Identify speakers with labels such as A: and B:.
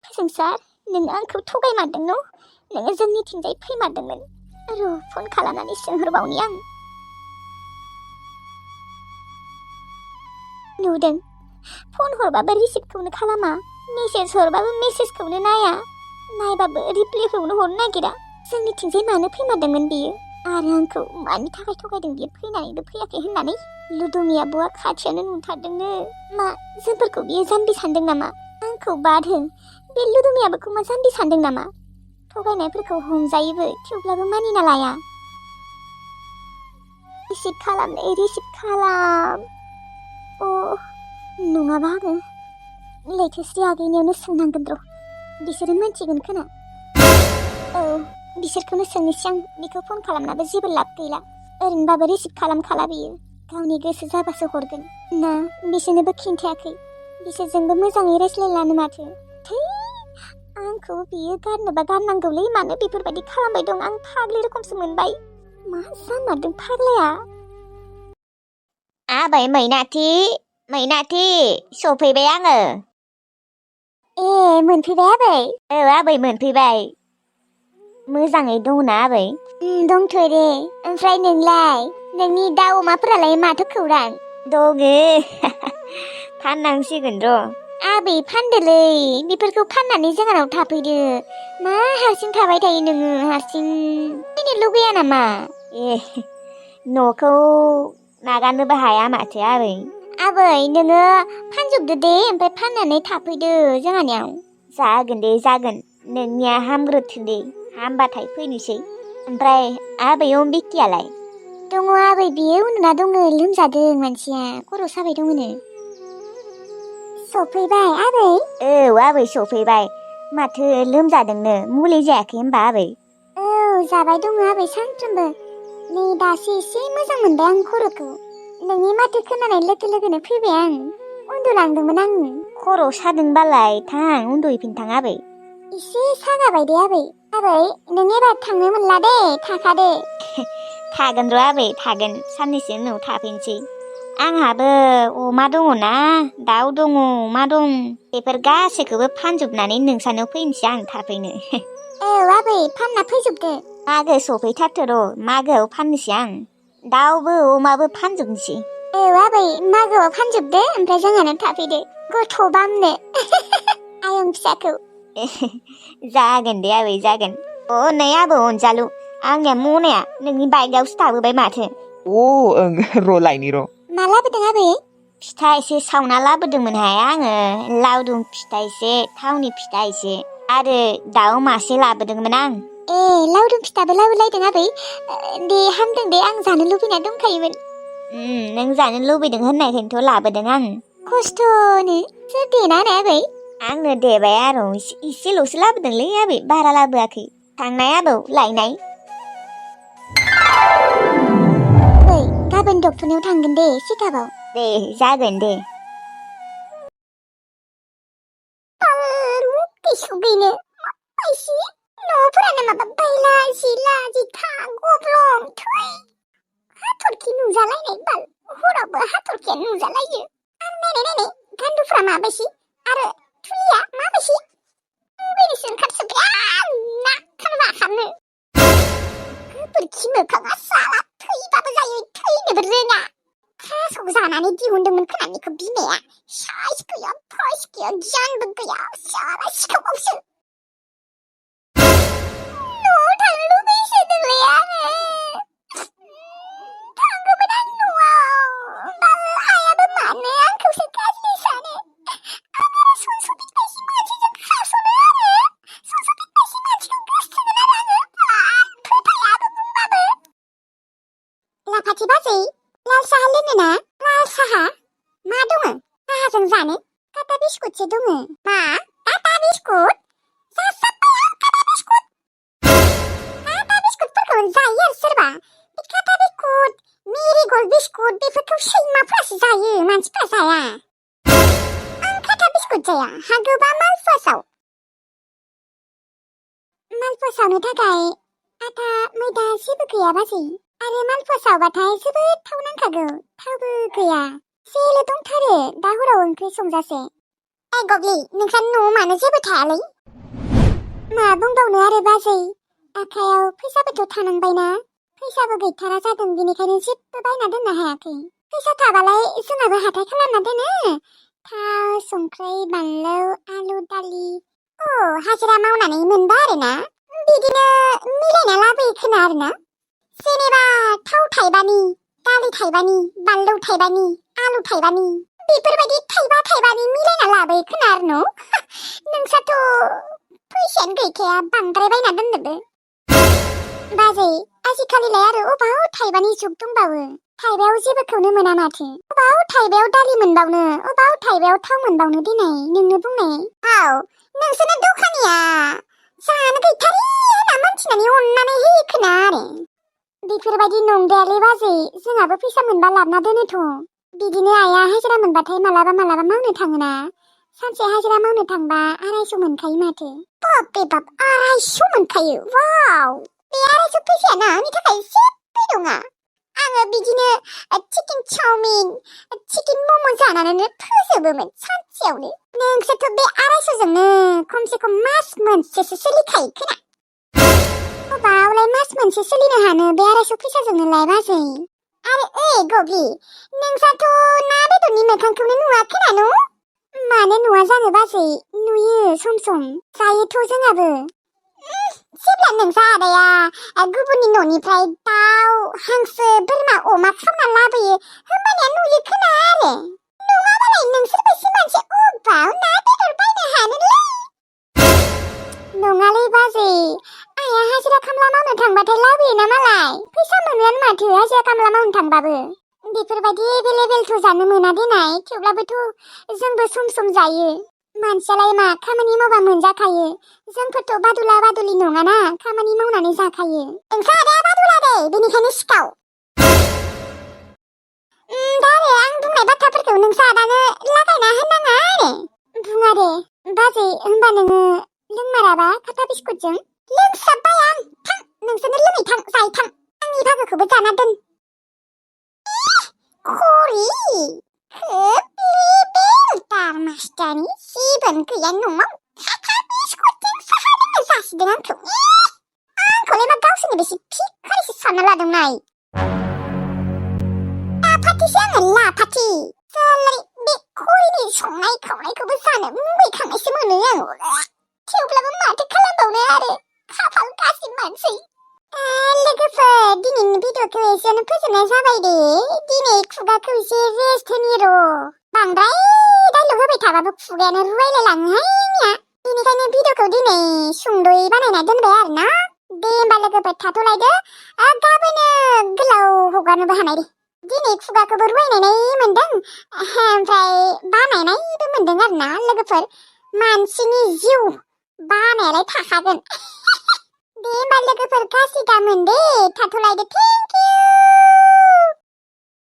A: फोजोंसार नों आंखौ थगायमारदों न' नोङो जोंनिथिंजाय फैमारदोंमोन र' फन खालामनानै सोंहरबावनि आं नुदों फन हरबाबो रिसिभखौनो खालामा मेसेज हरबाबो मेसेजखौनो नाया नायबाबो रिप्लाइखौनो हरनो नागिरा जोंनिथिंजाय मानो फैमारदोंमोन बियो आरो आंखौ मानि थाखाय थगायदों बियो फैनानैबो फैयाखै होननानै लुदुमि आब'आ खाथियावनो नुथारदोंनो मा जोंफोरखौ बियो जाम्बि सानदों नामा आंखौ बाद हो बे लुदुमि आब'खौ मा जाम्बि सानदों नामा थगायनायफोरखौ हमजायोबो थेवब्लाबो मानिना लाया रिसिभ खालाम अ नङाबा आङो लैथोस्रि आगैनियावनो सोंनांगोन र' बिसोरो मिन्थिगोन खोना औ बिसोरखौनो सोंनोसै आं बिखौ फन खालामनाबो जेबो लाब गैला ओरैनोबाबो रिसिभ खालामखाला बियो गावनि गोसो जाबासो हरगोन ना बिसोरनोबो खिन्थायाखै बिसोरजोंबो मोजाङै रायज्लायलानो माथो थै आंखौ बियो गारनोबा गारनांगौलै मानो बेफोरबायदि खालामबाय दं आं फाग्लि रोखोमसो मोनबाय मा जामारदों फाग्लाया आबै मैनाथि सफैबाय आङो ए मोनफैबाय आबै औ आबै मोनफैबाय मोजाङै दंना आबै दंथ'यो दे ओमफ्राय नोंलाय नोंनि दाउ अमाफोरालाय माथो खौरां दङो फाननांसिगोन र' आबै फानदोलै बेफोरखौ फाननानै जोंहानाव थाफैदो मा हारसिं थाबाय थायो नोङो हारसिं फैनो लुगैया नामा ए न'खौ नागारनोबो हाया माथो आबै नोङो फानजोबदो दे ओमफ्राय फाननानै थाफैदो जोंहानियाव जागोन दे जागोन नोंनिया हामग्रोथों दे हामबाथाय फैनोसै ओमफ्राय आबै अम्बिकायालाय दङ आबै बियो उन्दुना दङ लोमजादों मानसिया खर' साबाय दङनो सफैबाय आबै औ आबै सफैबाय माथो लोमजादोंनो मुलि जायाखै होनबा आबै औ जाबाय दङ आबै सानफ्रोमबो नै दासो एसे मोजां मोनबाय आं खर'खौ नोंनि माथो खोनानाय लोगो लोगोनो फैबाय आं उन्दुलांदोंमोन आं खर' सादोंबालाय थां उन्दुहैफिनथां आबै एसे सागाबाय दे आबै नों एबार थांनो मोनला दे थाखादो थागोन र' आबै थागोन साननैसो उनाव थाफैनोसै आंहाबो अमा दङना दाउ दङ अमा दं बेफोर गासैखौबो फानजोबनानै नोंसानाव फैनोसै आं थाफैनो औ आबै फानना फैजोबदो मागो सफैथारथो र' मागोआव फाननोसै आं दाउबो अमाबो फानजोबनोसै औ आबै मागोआव फानजोबदो ओमफ्राय जोंहानाव थाफैदो गथ' बामनो आयं फिसाखौ जागोन दे आबै जागोन नै आबै अनजालु आंनिया मनाया नोंनि बाइकआवसो थाबोबाय माथो
B: ओं र' लायनि र'
A: मा लाबोदों आबै फिथा एसे सावना लाबोदोंमोनहाय आङो लावदुम फिथा एसे थावनि फिथा एसे आरो दाउ मासे लाबोदोंमोन आं ए लावदुम फिथाबो लाबोलायदों आबै दे हामदों दे आं जानो लुबैना दंखायोमोन नों जानो लुबैदों होननायखायनोथ' लाबोदों आं खस्थ'नो सोर देना होनाय आबै आंनो देबाय आरो इसेल'सो लाबोदोंलै आबै बारा लाबोआखै थांनाय आबौ लायनाय आबै गाबोन डक्टरनियाव थांगोन दे सिकाबाव दे जागोन दे गैनो एसे न'फोरानो माबा बायला जिला जिथा गब्लं थै हाथरखि नुजालायनाय बाल हरावबो हाथरखिया नुजालायो आरो नायनाय गान्दुफ्रा माबायसि आरो थुलिया माबायसि बेनिसो ओंखारसोबाय ना खालामा खालामनो गोबोरखि मोखाङा साला थैबाबो जायो थैनोबो रोङा थास'खौ जानानै दिहुनदोंमोन खोनानिखौ बिमाया साइस गैया फाइस गैया गियानबो गैया साला सिखावबावसो न'आव थांनो लुबैसोदोंलै आङो थांगौमोन आं न'आव बाल आइयाबो मानो आंखौसो गाज्रि सानो आरो सनसबित बायसि मानसिजों खास'नो आरो सनसबित बायसि मानसिखौ गोसथोगोन आरो आङो फैफायाबो बुंबाबो लाफाथि बाजै लाल साहा लोङो ना लाल साहा मा दङ साहाजों जानो काटा बिस्कुटसो दङ मा काटा बिस्कुट जासाबबाय आं काटा बिस्कुटफोरखौ जायो आरो सोरबा बे काटा बिस्कुट मेरिगल्ड बिस्कुट बेफोरखौ सैमाफ्रासो जायो मानसिफ्रा जाया आं काटा बिस्कुट जाया हागोबा मालपुवासाव मालपुवा सावनो थाखाय आटा मैदा जेबो गैया बाजै आरो मालपुवा सावबाथाय जोबोद थाव नांखागौ थावबो गैया जेल' दंथारो दा हराव ओंख्रि संजासे ए गगलि नोंस्रा न'आव मानो जेबो थायालै मा बुंबावनो आरो बाजै आखायाव फैसाबोथ' थानांबायना फैसाबो गैथारा जादों बेनिखायनो जेबो बायना दोननो हायाखै फैसा थाबालाय जोंहाबो हाथाय खालामना दोनो थाव संख्रै बानलु आलु दालि हाजिरा मावनानै मोनबा आरोना बिदिनो मिलायना लाबोयो खोना आरोना जेनेबा थाव थाइबानि दालि थाइबानि बानलु थाइबानि आलु थाइबानि बेफोरबायदि थाइबा थाइबानि मिलायना लाबोयो खोना आरो न' नोंसाथ' फैसायानो गैखाया बांद्राय बायना दोननोबो बाजै आजिखालिलाय आरो अबाव थाइबानि जुग दंबावो थाइबायाव जेबोखौनो मोना माथो अबाव थाइबायाव दालि मोनबावनो अबाव थाइबायाव थाव मोनबावनो दिनै नोंनो बुंनाय नोंसोरनो दखानिया जानो गैथारि होनना मानसिनानै अननानै होयो खोना आरो बेफोरबायदि नंद्रायालै बाजै जोंहाबो फैसा मोनबा लाबना दोनोथ' बिदिनो आइया हाजिरा मोनबाथाय मालाबा मालाबा मावनो थाङोना सानसे हाजिरा मावनो थांबा 250 मोनखायो माथो बाप रे बाप 250 मोनखायो वाव बे 250 फैसायानो आंनि थाखाय जेबो नङा आङो बिदिनो चिकेन चाउमिन चिकेन मम' जानानैनो फोजोबोमोन सानसेयावनो नोंसोरथ' बे 250 जोंनो खमसे खम मास मोनसेसो सोलिखायो खोना अबावलाय मास मोनसे सोलिनो हानो बे 250 फैसाजोंनोलाय बाजै आरो गगि नोंसाथ' ना बेदरनि मोखांखौनो नुवा खोना न' मानो नुवा जानो बाजै नुयो सम सम जायोथ' जोंहाबो जेब्ला नोंसा आदाया गुबुननि न'निफ्राय दाउ हांसो बोरमा अमा खावना लाबोयो होमबानिया नुयो खोना आरो नङाबालाय नोंसोर बायदि मानसि अबाव ना बेदर बायनो हानोलै नङालै बाजै आइया हाजिरा खामला मावनो थांबाथाय लाबोयोना मालाय फैसा मोनोआनो माथो हाजिरा खामला मावनो थांबाबो बेफोरबायदि एभेलेबेलथ' जानो मोना देनाय थेवब्लाबोथ' जोंबो सम सम जायो मानसियालाय मा खामानि मावबा मोनजाखायो जोंफोरथ' बादुला बादुलि नङाना खामानि मावनानै जाखायो नोंसा आदाया बादुला दे बेनिखायनो सिखाव दा आरो आं बुंनाय बाथ्राफोरखौ नोंसा आदानो लागायना होनाङा आरो बुङा दे बाजै होमबा नोङो लोंमाराबा खाथा बिस्कुटजों लोंस्लाबबाय आं थां नोंसोरनो लोङै थां जाय थां आंनि बाहागोखौबो जाना दोन खरि बेलटार मास्टारनि जेबोनो गैया न'आव खाथा बिस्कुटजों साहा लोंनो जासिदों आंखौलाय मा गावसोरनि बेसे फिखारिसो सानना लादों नाय लाफाथिसो आङो लाफाथि जालाय बे खरिनि संनाय खावनायखौबो जानो मुगैखांनायसो मोनो आं थेवब्लाबो माथो खालामबावनो आरो खाफाल गाज्रि मानसै लोगोफोर दिनैनि भिडिअखौ एसेयावनो फोजोबनाय जाबाय दे दिनै खुगाखौ एसे रेस्ट होनि र' बांद्राय डायलग होबाय थाबाबो खुगायानो रुवायलायलाङोहाय आंनिया बेनिखायनो भिडिअखौ दिनै सुंद'यै बानायना दोनबाय आरोना दे होमबा लोगोफोर थाथ'लायदो गाबोनो गोलाव हगारनोबो हानाय दे दिनै खुगाखौबो रुवायनाय मोनदों ओमफ्राय बानायनायबो मोनदों आरोना लोगोफोर मानसिनि जिउ बानायालाय थाखागोन दे होमबा लोगोफोर गाज्रि दामोन दे थाथ'लायदो थेंक इउ